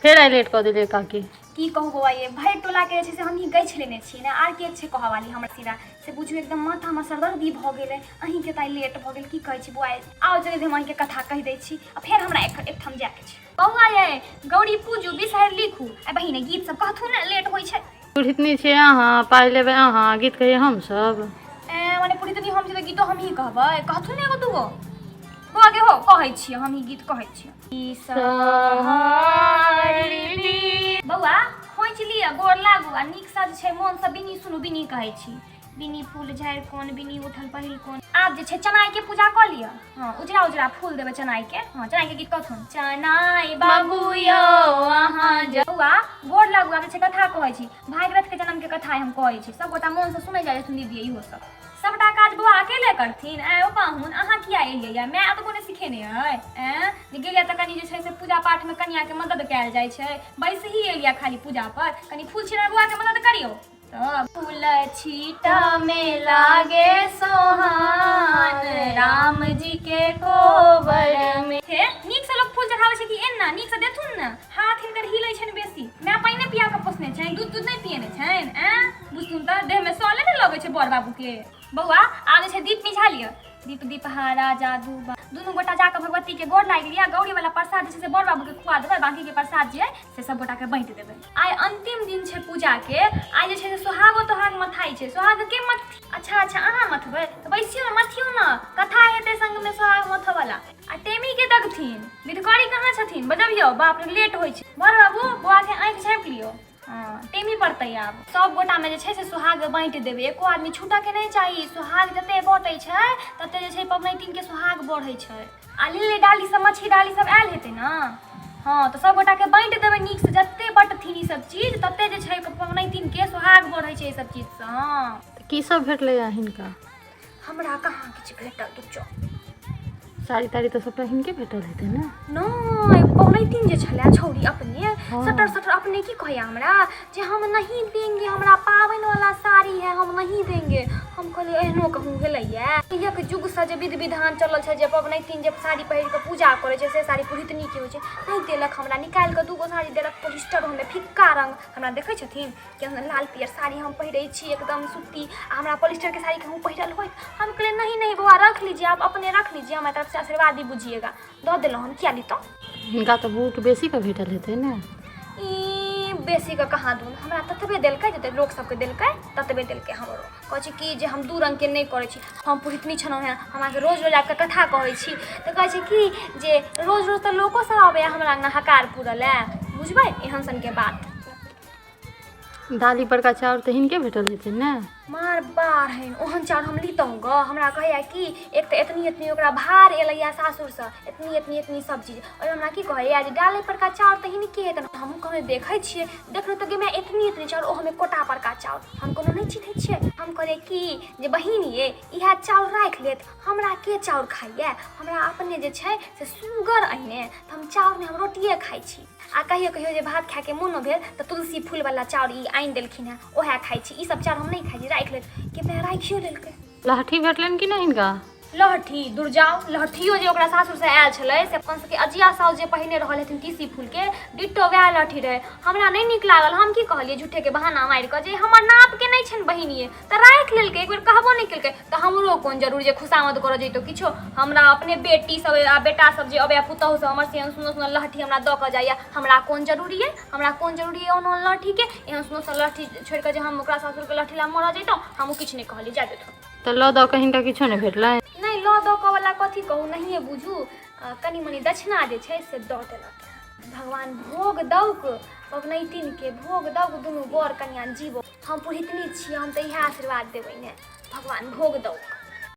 फेर आइ लेट कऽ देलियै काकी। की कहू बौआ ये, भरि टोलाके जे छै से हमही गछि लेने छियै ने, आर के छै कहऽवाली हमर सिरा से बुझू एकदम माथामे सरदर्दी भऽ गेलै। अहीँके तऽ आइ लेट भऽ गेल। की कहै छी बौआ, आउ जल्दी, हम अहीँके कथा कहि दै छी आ फेर हमरा एकठाम जायके छै। बौआ ये, गौरी पूजू, बिसहरि लिखू, आ बहिने गीत सब कहथुन ने, लेट होइ छै। पुरहितनी छियै अहाँ, पाइ लेबै अहाँ, गीत कहियै हमसभ। ए मने पुरहितनी हम छी तऽ गीतो हमही कहबै? कहथुन ने एगो दूगो। बौआ गे हो, कहै छियै, हमही गीत कहै छियै। बौआ, खोंचि लिअ, गोर लागू आ नीकसँ जे छै मोनसँ बिनी सुनू। बिनी कहै छी। बिनी फूल झाड़ि कोन, बिनी उठल पहिल कोन। आब जे छै चनाइके पूजा कऽ लिअ। हँ, उजरा उजरा फूल देबै चनाइके। हँ, चनाइके गीत कहथुन। चनाइ बाबू यौ अहाँ। बौआ, गोर लागू। आब जे छै कथा कहै छी। भागीरथके जन्मके कथा हम कहै छी। सब गोटा मोनसँ सुनै जाइ छथिन। दीदी, इहो सब सबटा काज बौआ अकेले करथिन? आँय ओ पाहुन, अहाँ किया एलियै? या माय एतबो नहि सिखेने अइ? आँय जे गेलियै तऽ कनि जे छै से पूजा पाठमे कनियाके मदद कयल जाइ छै। बैसही एलियै खाली पूजा पर? कनि फूल छिड़ै बौआके मदद करियौ। तऽ फूल छीटमे लागे सोहान राम जी के कोबर में। हे, नीकसँ लोक फूल चढ़ाबै छै कि एना? नीकसँ देथुन ने। हाथ हिनकर हिलै छनि बेसी। माय पानि पिया कऽ पोसने छनि, दूध तूध नहि पियेने छनि? आँय बुझथुन तऽ देहमे सले नहि लगै छै बड़ बाबूके। बौआ, आब जे छै दीप मिझा लिअ। दीप दीप हारा जादू बा। दुनू गोटा जाकऽ भगवतीके गोर लागि लिअ। गौरी वाला प्रसाद जे छै से बड़ बाबूके खुआ देबै, बाकीके प्रसाद जे से सब गोटाके बाँटि देबै। आइ अंतिम दिन छै पूजाके। आइ जे छै से सोहागो तोहाग मथाइ छै। सोहाग के मथ? अच्छा अच्छा, अहाँ मथबै तऽ बैसियौ ने, मथियौ ने, कथा हेतै संगमे सोहाग मथऽवला। आ टेमी के दगथिन? विधकरी कहाँ छथिन? बजबियौ। बाप रे, लेट होइ छै। बड़ बाबू, बौआके आँखि झाँपि लियौ। हँ, टेमी पड़तै आब। सब गोटामे जे छै से सोहाग बाँटि देबै, एको आदमी छूटऽके नहि चाही। सोहाग जते बँटै छै तते जे छै पबनैतिनके सोहाग बढ़ै छै। आ लिल्ली डाली सब, मच्छी डाली सब आयल हेतै ने? हँ, तऽ सब गोटाके बाँटि देबै नीकसँ। जते बँटथिन ई सब चीज तते जे छै पबनैतिनके सोहाग बढ़ै छै एहि सब चीजसँ। हँ। तऽ की सब भेटलै हिनका? हमरा कहाँ किछु भेटल तुच्चो। साड़ी ताड़ी तऽ सबटा हिनके भेटल हेतै ने? नहि, पबनैतिन जे छलै छौड़ी अपने सटर सटर अपने की कहैया हमरा जे हम नहीं देंगे, हमरा पाबनि वाला साड़ी है, हम नहीं देंगे। हम कहलियै, एहनो कहूँ भेलैया? एक युगसँ जे विधि विधान चलल छै जे पबनैतिन जे साड़ी पहिर कऽ पूजा करै छै से साड़ी पुरहितनीके होइ छै। नहि देलक हमरा। निकालि कऽ दूगो साड़ी देलक, पोलिस्टर ओहने फिक्का रंग। हमरा देखै छथिन कि हम लाल पियर साड़ी हम पहिरै छी एकदम सूती, आ हमरा पॉलिस्टरके साड़ी कहूँ पहिरल होइत? हम कहलियै, नहीं नहीं बौआ, रख लीजिए, आप अपने रख लीजिए, हमरा तरफसँ आशीर्वाद ही बुझिएगा। दऽ देलहुँ, हम किया लितहुँ? हिनका तऽ बूट बेसीके भेटल हेतै ने? ई बेसीके कहाँ दून, हमरा ततबे देलकै जते लोक सबके देलकै ततबे देलकै हमरो। कहै छै कि जे हम दू रङ्गके नहि करै छी, हम पुरहितनी छलहुँ हेँ, हम अहाँके रोज रोज आबिकऽ कथा कहै छी। तऽ कहै छै कि जे रोज रोज तऽ लोको सब आबैए हमरा अङ्गना हकार पूरऽ लए। बुझबै एहन सनके बात। दालि परका चाउर तऽ हिनके भेटल हेतै ने? मार बाढ़नि, ओहन चाउर हम लितहुँ गऽ? हमरा कहैया कि एक तऽ एतनी एतनी ओकरा भार एलैया सासुरसँ, एतनी एतनी एतनी सब चीज। ओहिमे हमरा की कहैया जे डालै परका चाउर तऽ हिनके हेतनि। हमहूँ कहलियै, देखै छियै। देखलहुँ तऽ गे माय, एतनी एतनी चाउर, ओहोमे कोटा परका चाउर। हम कोनो नहि चिन्है छियै। हम कहलियै कि जे बहिन ये, इएह चाउर राखि लेत, हमरा के चाउर खाइया? हमरा अपने जे छै से सुगर अहिने, तऽ हम चाउर नहि, हम रोटिए खाइ छी। आ कहियो कहियो जे भात खायके मोनो भेल तऽ तुलसी फूलवला चाउर ई आनि देलखिन हेँ, ओएह खाइ छी। ई सब चाउर हम नहि खाइ छी, राखि लेत के माय, राखियो लेलकै। लहठी भेटलनि कि नहि हिनका? लहठी? दूर जाउ। लहठियो जे ओकरा सासुरसँ आयल छलै से अपन सबके अजिया साउस जे पहिने रहल हेथिन तीसी फूलके, डिट्टो वएह लहठी रहै। हमरा नहि नीक लागल। हम की कहलियै, झूठेके बहाना मारि कऽ जे हमर नापके नहि छनि बहिन ये। तऽ राखि लेलकै, एक बेर कहबो नहि केलकै। तऽ हमरो कोन जरूरी जे खुशामद करऽ जैतौ किछो? हमरा अपने बेटी सब आ बेटा सब जे अबैया, पुतहु सब हमर, से एहन सुन्दर सुन्दर लहठी हमरा दऽ कऽ जाइया। हमरा कोन जरूरी अइ? हमरा कोन जरूरी अइ ओहन ओहन लहठीके? एहन सुन्दर सुन्दर लहठी छोड़ि कऽ जे हम ओकरा सासुरके लहठी लए मरऽ जैतहुँ? हमहूँ किछु नहि कहलियै, जाय देथुन। तऽ लऽ दऽ कऽ हिनका किछो नहि भेटलनि? नहि, लऽ दऽ कऽ वला कथी कहू, नहिए बुझू। कनि मनि दक्षिणा जे छै से दऽ देलक। भगवान भोग दौक, पबनैतिनके भोग दौक, दुनू बर कनियाँ जीवो। हम पुरहितनी छियै, हम तऽ इएह आशीर्वाद देबै ने, भगवान भोग दौक।